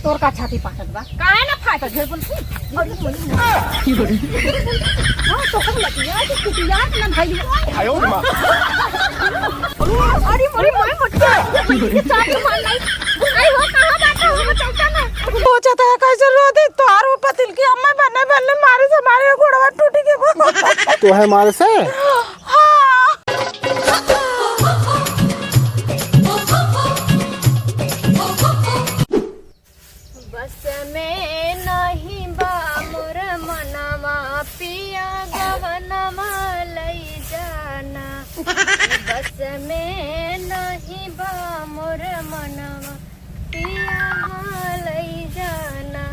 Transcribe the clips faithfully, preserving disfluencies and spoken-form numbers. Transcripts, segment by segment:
तोर का छाती फाटत बा? काहे ना फाटत? ढेर बोलती। अरे बोली ना। हाँ, तो हम लगिया कि कुटिया के ना भाई। आयो रे माँ। अरे मोरी माई मटका। ये चाट के मार लाई। आई हो, कहाँ बात है? वो चलता ना। सोचत है कैसे रो दे, तोहार वो पतिल की अम्मा बने बने मारे से मारे गोड़वा टूटी के। तोहे मारे से? हाँ। बस में नहीं बा मोर मनवा, पिया गवनवा लई जाना। बस में नहीं बा मोर मनवा, पिया लई जाना।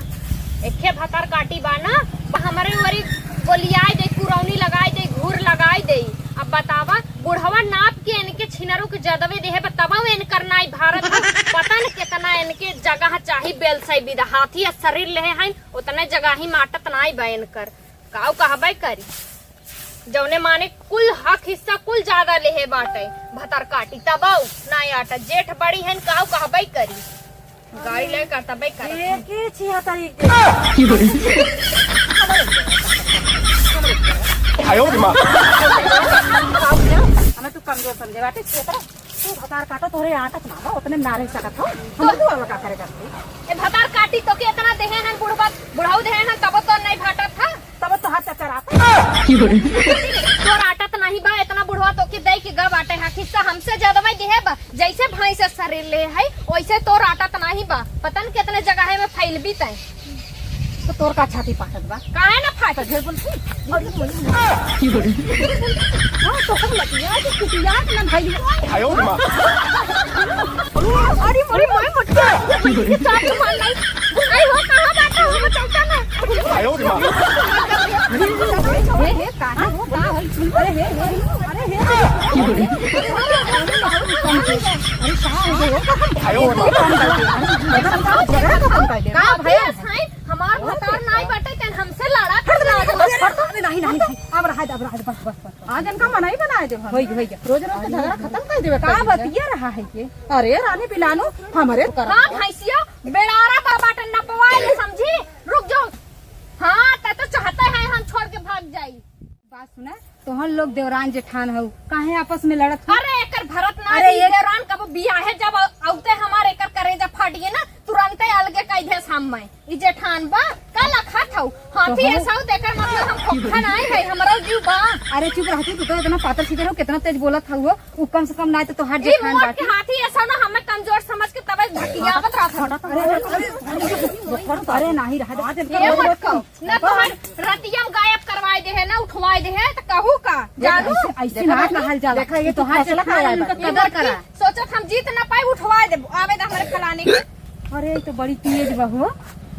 एके भतार काटी बा ना, हमरे ओरी गोलियाई दे, कुरौनी लगाई दे, घूर लगाई दे। अब बतावा, बुढ़वा नाप के इनके छिनरू के जदवे देहे बा, तबो इनकर नाई भारत हो। पता न कितना इनके जगह चाही, बेलसई बिदा हाथी आ शरीर लेहे हैं, उतने जगह ही माटत नाई बा इनकर। काऊ कहबे करी, जौने माने कुल हक हिस्सा कुल ज्यादा लेहे बाटे, भतार काटी तबो नाई आटा। जेठ बड़ी हैं, काऊ कहबे करी। गाड़ी ले का तबे कर। एके छिया तारीख दे। आयो रे माँ। हमें तू कमजोर समझे बाटे, छिया तारीख। तू भतार काटो, तोरे आटत ना बा, उतने ना रह सकत हो। हम तो तू अब का करे करती? ए भतार काटी तो के इतना देहे हैं बुढ़वा, बुढ़ऊ देहे हैं, तब तो नहीं फाटत था। तब तो हाथ चचराता। तोर आटत नहीं बा, इतना बुढ़वा तो के दे के गा बाटे है, हिस्सा हमसे ज्यादा भाई देहे बा। जैसे भैंस शरीर ले है, वैसे तोर आटत नहीं बा। पता न कितने जगह है में फैल भी तय। तो तोर का छाती फाटत बा? काहे ना फाटत? ढेर बोलती। अरे बोली ना। हाँ, तो हम लगिया कि कुटिया के ना भाई। आयो रे माँ। अरे मोरी माई मटका। ये चाट के मार लाई। आई हो, कहाँ बात है? वो चलता ना। आयो रे माँ। हे, हे, कहाँ हो? का होई? अरे हे, हे, अरे हे, हे। अरे का हो गयो? आयो रे माँ। का भैया साईं, हमार भतार नाई बाटे, तेन हमसे लड़ा कर लड़ा। अरे नहीं, नहीं, नहीं, अब रहा दे, अब रहा दे, बस, बस, बस। आज इनका मना ही बनाए देब हम। होई, होई। रोज रोज के झगड़ा खत्म कर देबे का कर दीजिए। बतिया रहा है ये? अरे रानी बिलानू, हमरे का भैंसिया बेड़ारा बा बाटे, नपवाए ले समझी। रुक जाओ। हाँ, तै तो चाहते हैं हम छोड़ के भाग जाई। बात सुना, तोहन लोग देवरान जेठान हऊ, काहे आपस में लड़त हो? अरे एकर भरत ना अरे दी, ये देवरान कब बियाहे जब अउते हमार एकर करेजा फाट गए ना, तुरंते अलगे कह दे सामने। ई जेठान बा, का लखत हऊ? हाथी तो है हम सऊ देकर मतलब हम खोखा नाई है, हमरो जीव बा। अरे चुप रहती, तू तो इतना पातर छीतर हो, कितना तेज बोलत हऊ हो। उ कम से कम नाई तो तोहार ई जेठान मोट बाटी। के हाथी ऐसा ना हमें कमजोर समझ के तबे भटियावत रहत हऊ। अरे, अरे, अरे, अरे, अरे, नाही रहा। ये मत कहो। ना तोहार रतिया में गायब करवाए दे है, ना उठवाए दे है, तो कहू का? देख, जानू? ऐसे, ऐसे देखा ना ना? कहल जाला। देखा, ये तो तोहार फैसला जेठान कराए इनका बाटे। कदर करा। सोचत हम जीत ना पाए, उठवाए दे, आवे दे हमरे फलाने के। अरे, ये तो बड़ी तेज बा हो।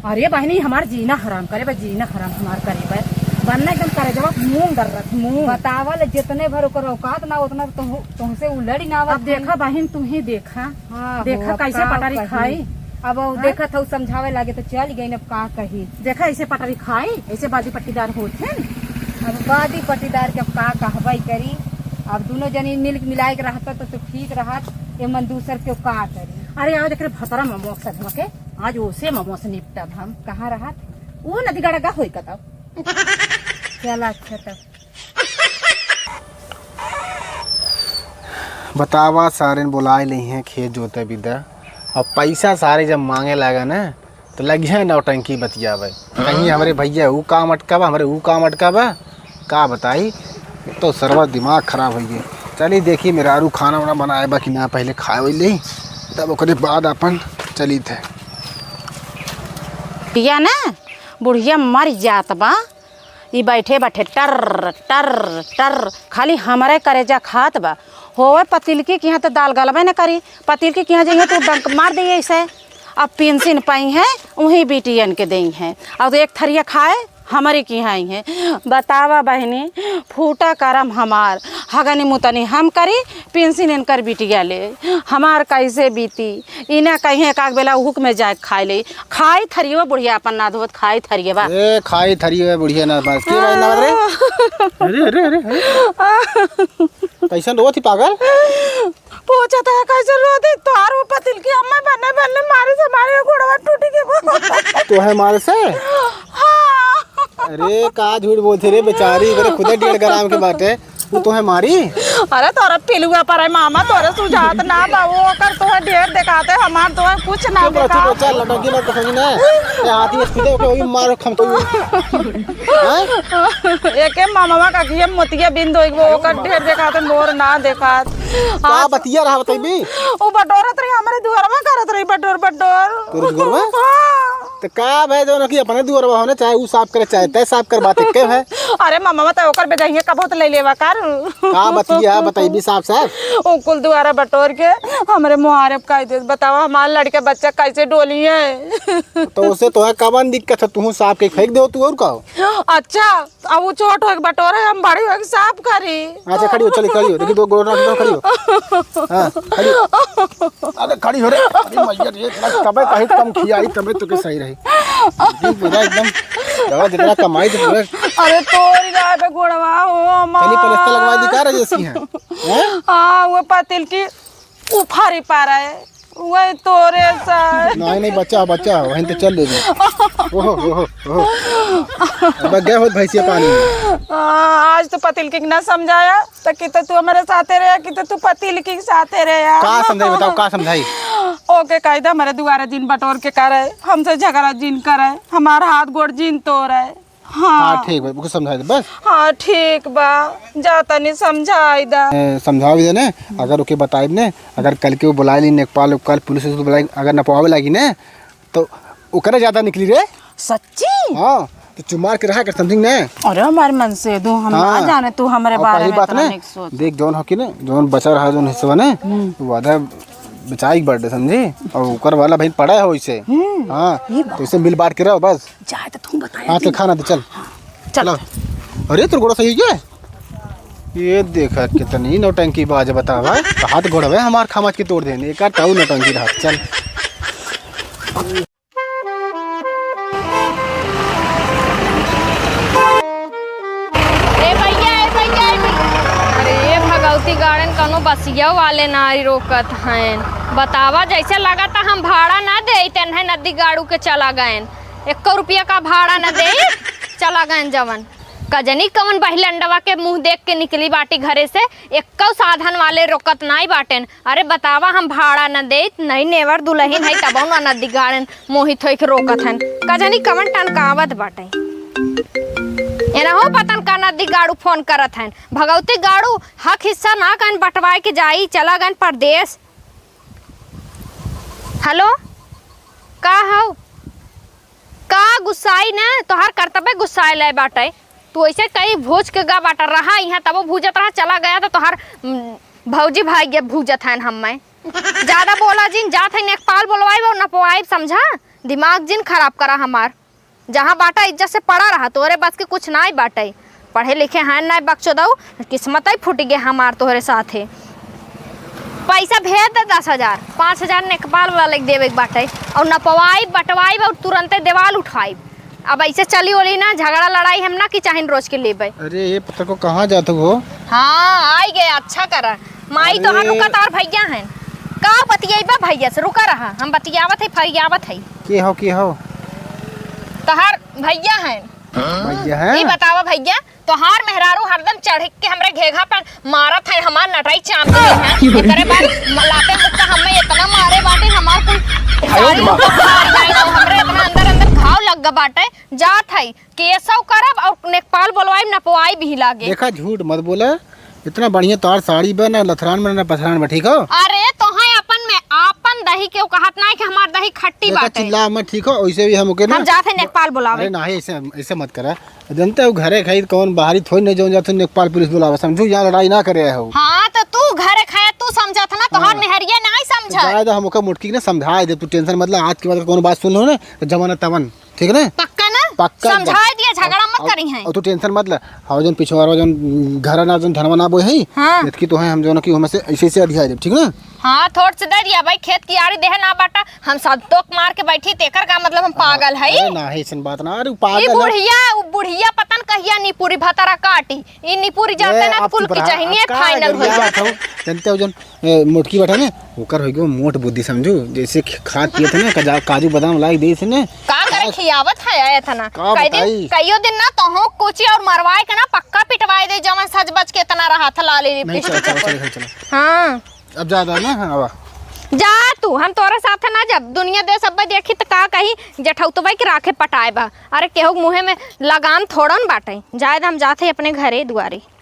अरे बहिनी, हमार जीना हराम करे बा, जीना हराम हमार करे बा। बनना एकदम करे जवाब मूंग दर्रत, मूंग। बतावल, जितने भर ओकर औकात ना, उतना तो, तुमसे उ लड़ी ना आवत अब है। देखा बहिन, तू ही देखा। हाँ, देखा हो, अब कैसे का पटारी कही? खाई। अब वो हाँ? देखत हऊ समझावे लागे तो चल गई, अब का कही। देखा ऐसे पटारी खाई, ऐसे बादी पट्टीदार होत है। अब बादी पट्टीदार के अब का कहबई करी। अब दोनों जनी मिल मिलाए के रहता तो, तो ठीक रहत। एमन दूसर के का करी। अरे आओ देख रे भतरा ममोक से धमके, आज ओसे ममो से निपटब हम। कहाँ रहत? वो नदी गड़गा होई कतौ। चला अच्छा तब। बतावा, सारे ने बुलाए ले हैं खेत जोते बिदा। अब पैसा सारे जब मांगे लागा ना, तो लगिहे नौटंकी बतियावे। कहीं हमरे भैया ऊ काम अटका बा, हमरे ऊ काम अटका बा। का बताई, तो सरवा दिमाग खराब होइ गए। चली देखी, मेहरारू खाना वाना बनाए बा कि ना, पहले खाए ले, तब ओकरे बाद अपन चली थे। या ना, बुढ़िया मर जात बा। ई बैठे बैठे टर, टर, टर, खाली हमरे करेजा खात बा। होवे पतिलकी के यहाँ तो दाल गलबे न करी, पतिलकी के यहाँ जइहे तो डंक मार दे ऐसे। अब पेंशन पाई है, वहीं बिटियन के देई हैं, और एक थरिया खाए हमरे के यहाँ आई हैं। बतावा बहिनी, फूटा करम हमार, हगनी मुतनी हम करी, पेंशन इनकर बिटिया ले, हमार कैसे बीती? इना कहीं एक आध बेला उहुक में जाए खाए ले, खाई थरियो बुढ़िया अपन ना धोवत, खाई थरियो बा। ए, खाई थरियो है बुढ़िया ना बस। के भाई ना रे? अरे, अरे, अरे, अरे। कैसन रोवत ही पागल? पूछत है कैसे रोवत ही? तोहार वो पतिल की अम्मा बने बने मारे से मारे गोड़वा टूटी के। तोहे मारे से? हाँ। अरे, का झूठ बोलत है रे बेचारी, अरे खुदे डेढ़ ग्राम के बाटे, उ तोहे मारी? अरे, तोरा पिलुआ पर है मामा, तोरे सुझात ना बा, वो ओकर तोहे ढेर देखाते, हमार तोहे कुछ ना चुप रह, चुप रह, देखात। चल, लटकी मत, कुछ नहीं ना। ए, हाथी इस पीछे ओके वही मार खम तो। हैं? एके मामा का किए मोतिया बिंद होई, वो ओकर ढेर देखाते, मोर ना देखात। का आज बतिया रहा, बतइबी? वो बटोरत रही, हमरे दुआरवा करत रही, बटोर, बटोर। तोरे दुआरवा? हाँ। त का भय जौन कि अपने दुआरवा होने, चाहे ऊ साफ करे, चाहे तै साफ कर, बात एक्के है। अरे मामा, त ओकर बेजाइए कबो त ले लेवा कर। का बतिया है, बतइबी साफ साफ? ऊ कुल दुआरा बटोर के हमरे मुहारे पे कह दे, बतावा हमार लड़के बच्चा कैसे डोली है। त उसे तोहे कवन दिक्कत है, तू साफ के फेंक दे तू, और का हो? अच्छा, अब ऊ छोट होइके बटोरे, हम बड़ी होइके साफ करी। अच्छा, खड़ी हो, चली, खड़ी हो। देखी, दो गोड़ रख दो, खड़ी हो। हाँ, खड़ी हो। अरे, खड़ी हो रे। अरे, मैया रे, तबे कहीं कम खियाई, तबे तो के सही रही। दिन पूरा एकदम दवा जितना कमाई तो पूरा अरे, तोरी गाय पे गोड़वा हो, माँ। चली, पलस्तर लगवा दी, का रही इसकी है? हैं? हाँ, वो पतिल की उफारी पा रहा है। वही तोरे सा। नहीं, नहीं, बच्चा, बच्चा, वहीं तो चल लेगी। ओहो, ओहो, ओहो। अब गए होत भैंसिया पानी में। हाँ, आज तो पतिल के ना समझाया, तो कि तो तू हमारे साथे रहे, कि तो तू पतिल के साथे रहे यार। का समझाई बताओ, का समझाई? ओके, कह दे हमारे दुआरा जिन बटोर के करे, हमसे झगड़ा जिन करे, हमार हाथ गोड़ जिन तोड़े। हाँ। हाँ, ठीक बा, ओके समझाई दे, बस। हाँ, ठीक बा, जा तनी समझाई दा। ए, समझाओ भी देने, अगर ओके बताइब ने, अगर कल के वो बुलाए ली नेकपाल, कल पुलिस उलिस बुलाए, अगर नपवावे लागी ने, तो ओकरे ज्यादा निकली रे। सच्ची? हाँ, तो चुमार के रहा कर, समझिन ने? अरे हमारे मन से दो, हम ना हाँ। जाने तू हमारे और बारे पहली में बात इतना ने, निक सोच। देख जौन हो कि ने, जौन बचा रहा जौन हिस्सा ने, हम्म। तो आधा बेचाई के बर्थडे समझी, और ओकर वाला भाई पड़ा है वैसे। हम्म, हाँ, ये बात। तो इसे मिल बांट के रहो बस। जाए तो तू बताया हाँ, तो थी। खाना दे, चल। हाँ, चल। चलो। अरे, तोर गोड़ा सही है? ये देखा, कितनी नौटंकी बाज बतावा। हाथ गोड़वे हमार खमच के तोड़ देने, एक ताऊ नौटंकी रहा। चल। ए भैया, ए भैया, ए भैया। अरे, ए भगवती गाड़न, कौनो बसिया वाले ना आई रोकत हैं। बतावा, जैसे लगा था हम भाड़ा ना दे, तेन्हे नदी गाड़ू के चला गए। एक्को रुपया का भाड़ा न देई, चला गएन जवन। कजनी कवन बहिलंडवा के मुँह देख के निकली बाटी घरे से, एक्को साधन वाले रोकत नाई बाटेन। अरे बतावा, हम भाड़ा न देइत, नई नेवर दुलहिन है, तबो न नदी गाड़न मोहित होइके रोकत हन। कजनी कवन टनकावत बाटे। एनहो पतन का नदी गाड़ू फोन करत हन, भगवती गाड़ू हक हिस्सा ना कन बंटवाए के जाई, चला गन परदेस। हेलो, का हौ? का गुस्साई न, तोहार करतबे गुस्साए लाए बाटे। तू ऐसे कई भूज के गा बाटा, रहा इहाँ तबो भूजत रहा, चला गया तो तोहार, उम, भौजी भाई के भूजत हन हम्मे। ज्यादा बोला जिन, जात है नेकपाल बोलवाइब और नपवाइब, समझा? दिमाग जिन खराब करा हमार। जहाँ बाटा इज्जत से पड़ा रहा, तोरे बस के कुछ नाई बाटे। पढ़े लिखे हैं नाई बकचोदऊ, किस्मत ही फूट गे हमार तोहरे साथे। पैसा भेज दे दस हजार, पाँच हजार नेकपाल वाले के देवे के बाटे, और नपवाई बटवाई और तुरंते देवाल उठवाई। अब ऐसे चली ओली ना, झगड़ा लड़ाई हम ना की चाहिन रोज के लेबे। अरे ये पता को कहाँ जात हो? हाँ, आई गए, अच्छा करा। माई तो अरे। हनुका तार भैया हैं। का बतियाइबा भैया से? रुका रहा, हम बतियावत है, फरियावत है। के हो, के हो? तोहार भैया हैं। भैया हैं? ई बतावा भैया, तोहार मेहरारू हरदम चढ़ के हमरे घेघा पर मारत है, हमार नटई चाप देली हैं। एकरे बाद म-, लाते मुक्का हमें इतना मारे बाटे, हमार कुल सारी लुगा फाड़ गई ना, हमरे इतना अंदर अंदर घाव लग गा बाटे। जात है, केसव करब और नेकपाल बोलवाई, नपवाई भी लागे। देखा, झूठ मत बोला, इतना बढ़िया तोहार साड़ी बा, ना लथरान बा, ना पथरान बा, ठीक हो? अरे, तोहे अपन में, अपन दही के कहत ना है कि हमार दही खट्टी देखा, बाटे। चिल्ला मत, ठीक हो? वैसे भी हम ओके ना हम जात है नेकपाल बुलावे। अरे, नाही, ऐसे, ऐसे मत करा। जनते हो, घरे खाई कौन बाहरी थोड़ी नहीं जाऊँ, जात हो नेकपाल पुलिस बुलावे, समझू, यहाँ लड़ाई ना करे हो। हाँ, तो तू घरे खाया, तू समझत ना, तोहार हाँ। मेहरिया नहीं समझत। जाए तो हम ओके मुटकी के ना समझाए दे, तू tension मत ले, आज के बाद कौन बात सुन लो ना, तो जमाना तवन। ठीक ना? पक्का ना? पक्का एकदम। समझाए दिया, झगड़ा मत और, करी हैं। और तू tension मत ले। हाँ, जौन पिछवारवा जौन घर ना, जौन धनवा ना बोए है, हाँ। इतकी तो है, हम जौन कि हमें से ऐसे, ऐसे अधिया देब, ठीक ना? हाँ, थोड़ से दे दिया भाई, खेत कियारी देह ना बाटा, हम सब तोक मार के बैठी, तेकर का मतलब हम पागल है? अरे ना, ऐसन बात ना, अरे ई पागल है। बुढ़िया, उ बुढ़िया पता न कहिया निपुरी भतरा काटी, ई निपुरी जानते ए, ना आप फुल चुप की रहा, चाहिए आप का final हो गरिया जाए। बात हो? जनते हो जौन ए, मोटकी बाटे ने, ओकर होइ गयो मोट बुद्धि समझू, जैसे ख-, खात पियत है ना, काजा-, काजू बादाम लाई देइस ने। का करे खियावत है एतना। का कई दिन, बताई? कइयो दिन ना तोहूँ कुची और मरवाए के ना पक्का पिटवाए दे, जवन सज बज के एतना रहत ह लाली नहीं, लिपस्टिक चलो, चलो, के। चलो, चलो, चलो। हाँ। अब जा, जा ना, हाँ, आवा। जा तू, हम तोरे साथ ना जब दुनिया देश अब्बे देखी त का कही, जेठौतबे के राखे पटाए बा। अरे केहू के मुँहे में लगाम थोड़न बाटे। जाए द, हम जात है अपने घरे दुआरे।